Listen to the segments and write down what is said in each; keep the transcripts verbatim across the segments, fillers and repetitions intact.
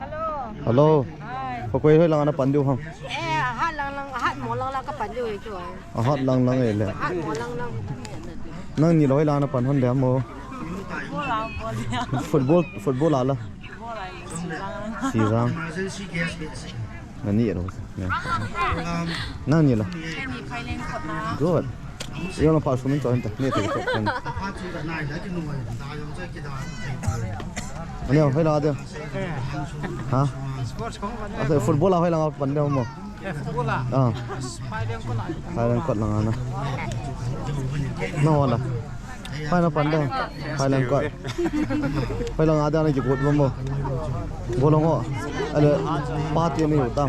Hello. Hello. Hi. Pakoi hoilang ana pan diu ham? Eh, hat lang lang, hat mo lang lang ka pan diu eh, chu ai. A hat lang lang eh le. Hat mo lang lang. Nangni le hoilang ana pan hon de mo? Football, football a la. Sijang. Nani ero. Nangni la. Good. Yo na pa sumin to enta. Ni te to. Ani hoilang de. Ha? Asa football a hoilang pan de mo? Ah. Phailang kot lang ana. Na hola. Phailang pan de. Phailang kot. Phailang a de ana kikot mo mo. Golong ho. Ale party ni utam.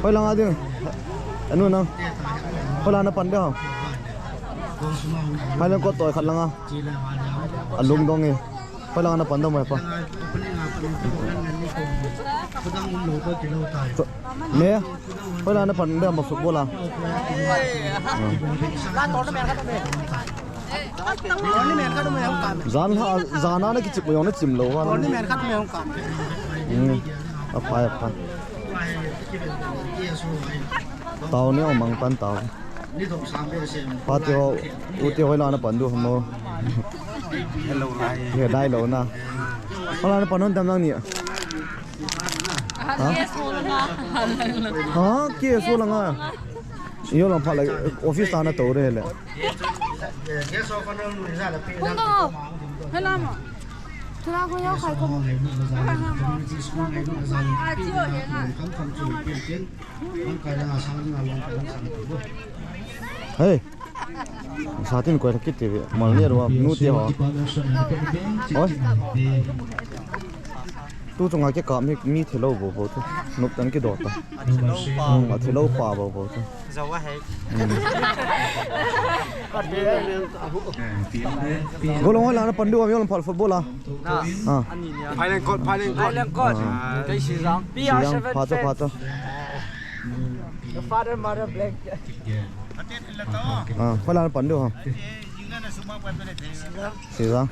Phailang a de. Anu nang. Hoilang ana pan de. Phailang kot to khat lang a. Alung dong e. Hoilang ana pan dam mai pa. Ne. Hoilang ana pan dam ma football a. Jan ha, jan ana kichip mo jong na chim lou va. Hmm. Aphai, aphai. Tao ne o mang pan tao. Pati ho, uti hoilang ana pan diu ham o. Hello, lai. Ye dai lou na. Hoilang ana pan hon tam nangni. Ha? Ke so langa. Ha, ke so langa. Yo lang pha la office ta na to re le. Kung ko. Hello mo. Tura ko yo khai ko. A, chi o he nga. Hey. Satin koi kiti ve. Mal ni ro nu ti ho. Oi. Tu chunga kikap mi, mi thilou bou bou tu. Nop tan kido ta. Hmm, a thilou pa bou bou tu. Zo a hei. Hmm. Golong hoilang ana pan diu ham, yo lang pha football a. Na. Ah. Phailang kot, phailang kot. Phailang kot. Ah. Kei Sijang. Sijang, pha to, pha to. The father, mother, blank. Ah, hoilang ana pan diu ham. Sijang.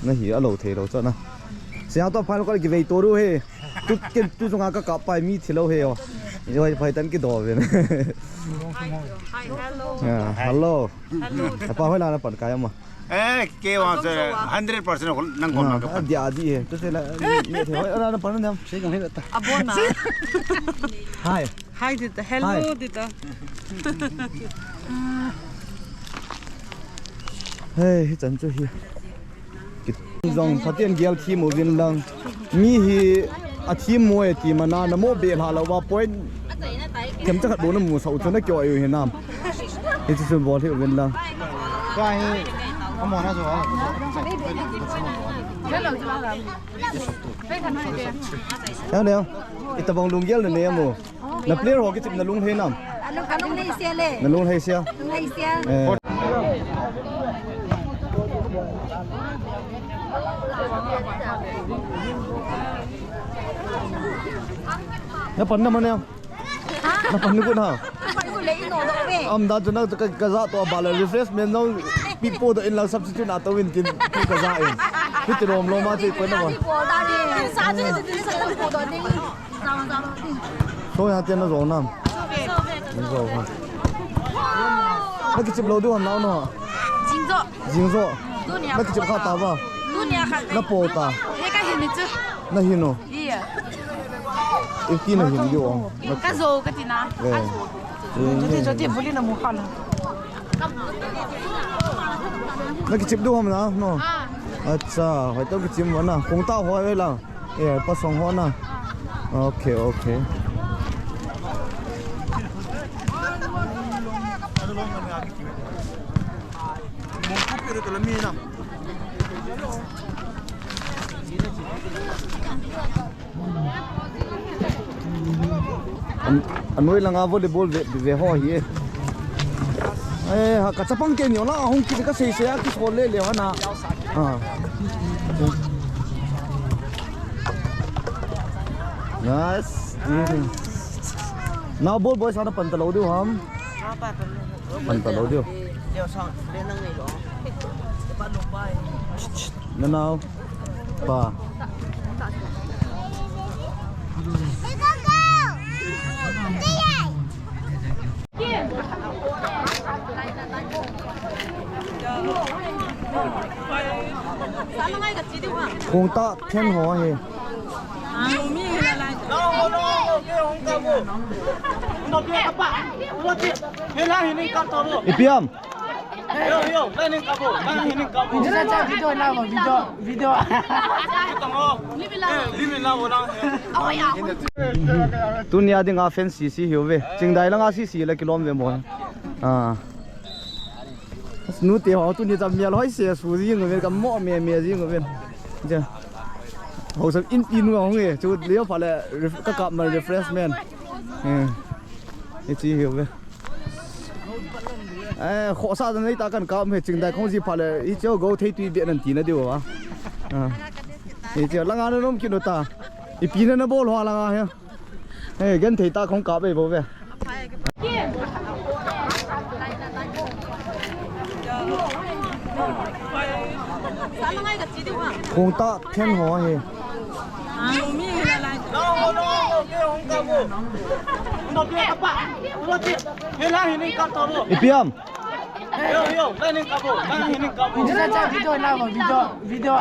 Na hi a lo thei lo chana. Sia to phailang kot kivei to ru he. Tu ke tu chunga kakap pai mi thilou he o. Yo phai tan kido ve. Hi, hello. Ya, hello. Hello. Pa hoilang ana pan kai ama. Eh, ke wa se hundred percent nang kon na ka. Dia di he. Tu se la ni thei hoilang ana pan nam. Se kang he ta. Abona. Hi. Hi, Tita. Hello, hi. Tita. Hey, hi chan chu hi. Ki jong Pathen gel thi mo vin lang. Mi hi a thi mo e ti mana na mo be hla lo va point. Kem cha khat bo na mu sa u chu na kyo ayu hi nam. Hi chu chu bol hi vin lang. Ka hi. Amo na jo. Hello, hello. Ita bang lunggel na ne mo. Na player ho kichep na lunglhai nam? Alung, alung lei sia le. Na lunglhai sia? Lunglhai sia. Eh. Na pan na mane. Ha? Na pan ni ko na. Pan ko le ino do ve. Am da jana ka, ka ja to ba le refreshment no pipo do in la substitute na to win kin ka ja in. Piti rom lo ma che ko na ba. Sa che che sa ko do ni. So ya tian na zo nam. Zo ha. Na kichep lou diu ham nao no. Jing zo. Jing zo. Tunia. Na kichep kha ta ba. Tunia kha. Na po ta. He ka hin ni chu. Na hin no. Iya. Iti na hin diu ong. Ka zo ka ti na. Eh. Joti, joti, buli na mu kha na. Na kichep diu ham na no. Ah. Acha, hoi to kichep mo na. Kong ta hoi ve la. Eh, pa song ho na. Okay, okay. An, anoi langa volleyball ve, ve ho hi. Eh, ha, ka chapang ke ni ola, hung ki ka sei sei a ki sol le le wa na. Ah. Nice. Mm. Now ball boys ana pan ta lou diu ham. Pan ta lou diu. Nanao. Pa. Khongtah phen ho hi. Ipi ham? Tunia dinga fan sisi hiuve. Chingdai langa sisi la kilom ve mo. Ah. Nute ho tuni cha mial hoise su jing uve, ka mo meme jing uve. Ja. Haosa in in u hung e. Chu leo pha le ref-, ka kap ma refreshment. Eh. Hiche hiuve. Eh, khosa da nei ta kan kap me Chingdai khong ji pha le. Hiche go thei tui be nan tina diu a. Ah. Hiche langa na nom kit u ta. Ipi na na bol ho langa he. Eh, genthei tah khong kap ei bou ve. Khongtah phen ho hi. Ipi ham? Video la, video, video.